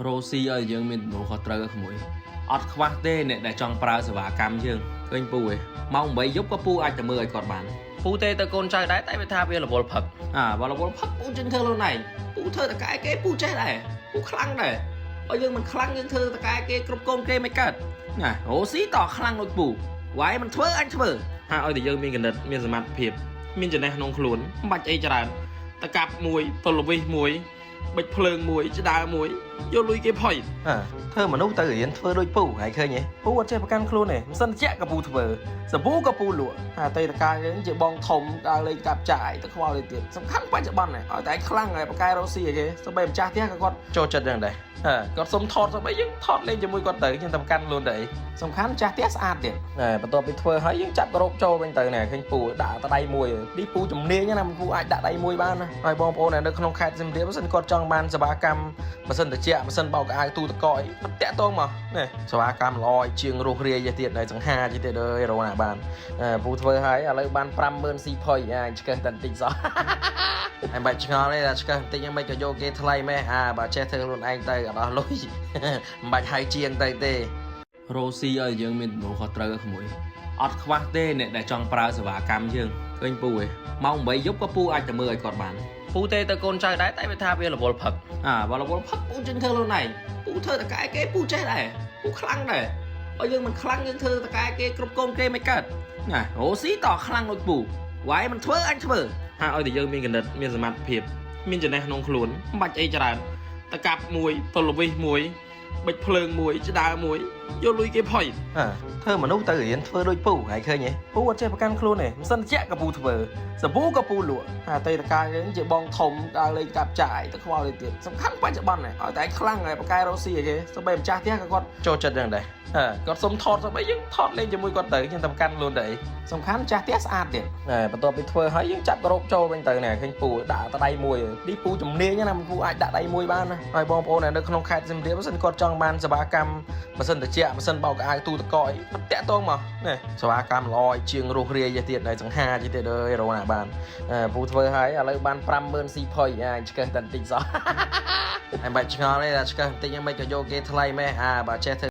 រ៉ូស៊ីឲ្យយើងមានទំនួលខុសត្រូវក្មួយអត់ខ្វះទេអ្នកដែលចង់ប្រើសេវាកម្មយើងឃើញពូឯងម៉ោង8យប់ក៏ពូអាចទៅមើលឲ្យគាត់បានពូទេទៅកូនចៅដែរតែវាថាវារវល់ផឹកអាបើរវល់ផឹកពូចេញធ្វើខ្លួនឯងពូធ្វើតកែគេពូចេះដែរពូខ្លាំងដែរបើយើងមិនខ្លាំងយើងធ្វើតកែគេគ្រប់កូនគេមិនកើតណារ៉ូស៊ីតខ្លាំងដូចពូវាយមិនធ្វើអញធ្វើហាឲ្យតែយើងមានគណិតមានសមត្ថភាពមានចំណេះក្នុងខ្លួនមិនបាច់អីច្រើនតកាប់មួយទលវិសមួយបិចភ្លើងមួយឆ្ដើមួយយកលុយគេផុយ អើធ្វើមនុស្សទៅរៀនធ្វើដូចពូហើយឃើញទេពូអត់ចេះប្រកាន់ខ្លួនទេមិនសិនជាក់ក៏ពូធ្វើសាប៊ូក៏ពូលក់ អាតីតកាយើងជាបងធំដើរលេងកាប់ចាយទៅខ្វល់ទៅទៀតសំខាន់បច្ចុប្បន្នឲ្យតែខ្លាំងហើយបកែរកស៊ីឲ្យគេសូម្បីម្ចាស់ផ្ទះក៏គាត់ ចូលចិត្តយ៉ាងដែរ អើគាត់សុំថតសូម្បីយើងថតលេងជាមួយគាត់ទៅយើងតែប្រកាន់ខ្លួនទៅអីសំខាន់ម្ចាស់ផ្ទះស្អាតទៀតណែបន្ទាប់ពីធ្វើហើយយើងចាប់ក្របចូលវិញទៅណែឃើញពូដាក់តដៃមួយនេះពូជំនាញណាពូអាចដាក់ដៃមួយបានណាហើយបងប្អូនដែលនៅក្នុងខេត្តសៀមរាបបើសិនគាត់ចង់បានសេវាកម្មម៉ាស៊ីនត្រជាក់ម៉ាស៊ីនបោកខោអាវទូទឹកកកអីគាត់តាក់ទងមកណែសេវាកម្មល្អឲ្យជាងរស់រាយទៀតនៅសង្ហាទៀតអើយរកណាបានអើពូធ្វើហើយឥឡូវបាន50000ស៊ីផុយអាចឆ្កឹះតែបន្តិចសោះ ហើយមិនបាច់ឆ្ងល់ទេថាឆ្កឹះបន្តិចហ្នឹងមិនក៏យកគេថ្លៃម៉េះអាបើចេះធ្វើខ្លួនឯងទៅអត់អស់លុយ មិនបាច់ហៅជាងទៅទេរ៉ូស៊ីឲ្យយើងមានទំនួលខុសត្រូវក្មួយអត់ខ្វះទេអ្នកដែលចង់ប្រើសេវាកម្មយើងឃើញពូឯងម៉ោង8យប់ក៏ពូអាចទៅមើលឲ្យគាត់បានពូទេទៅកូនចៅដែរតែវាថាវារវល់ផឹកអាបើរវល់ផឹកពូចេញធ្វើខ្លួនឯងពូធ្វើតកែគេពូចេះដែរពូខ្លាំងដែរបើយើងមិនខ្លាំងយើងធ្វើតកែគេគ្រប់កូនគេមិនកើតណារ៉ូស៊ីតខ្លាំងដូចពូវាយមិនធ្វើអញធ្វើហាឲ្យតែយើងមានគណិតមានសមត្ថភាពមានចំណេះក្នុងខ្លួនមិនបាច់អីច្រើនតកាប់មួយទលវិសមួយបិចភ្លើងមួយឆ្ដើមួយយកលុយគេផុយ អើធ្វើមនុស្សទៅរៀនធ្វើដូចពូហើយឃើញទេពូអត់ចេះប្រកាន់ខ្លួនទេមិនសិនជាក់ក៏ពូធ្វើ សាប៊ូក៏ពូលក់អាតីតកាយើងជាបងធំដើរលេងកាប់ចាយទៅខ្វល់ទៅទៀតសំខាន់បច្ចុប្បន្នឲ្យតែខ្លាំងហើយបកែរកស៊ីឲ្យគេសូម្បីម្ចាស់ផ្ទះក៏គាត់ ចូលចិត្តយ៉ាងដែរ អើគាត់សុំថតសូម្បីយើងថតលេងជាមួយគាត់ទៅយើងតែប្រកាន់ខ្លួនទៅអីសំខាន់ម្ចាស់ផ្ទះស្អាតទៀតណែបន្ទាប់ពីធ្វើហើយយើងចាប់ក្របចូលវិញទៅណែឃើញពូដាក់តដៃមួយនេះពូជំនាញណាពូអាចដាក់ដៃមួយបានណាហើយបងប្អូនដែលនៅក្នុងខេត្តសៀមរាបបើសិនគាត់ចង់បានសេវាកម្មម៉ាស៊ីនត្រជាក់ម៉ាស៊ីនបោកខោអាវទូទឹកកកអីគាត់តាក់ទងមកណែសេវាកម្មល្អឲ្យជាងរស់រាយទៀតនៅសង្ហាទៀតអើយរកណាបានអើពូធ្វើហើយឥឡូវបាន50000ស៊ីផុយអាចឆ្កឹះតែបន្តិចសោះ ហើយមិនបាច់ឆ្ងល់ទេថាឆ្កឹះបន្តិចហ្នឹងមិនក៏យកគេថ្លៃម៉េះអាបើចេះធ្វើ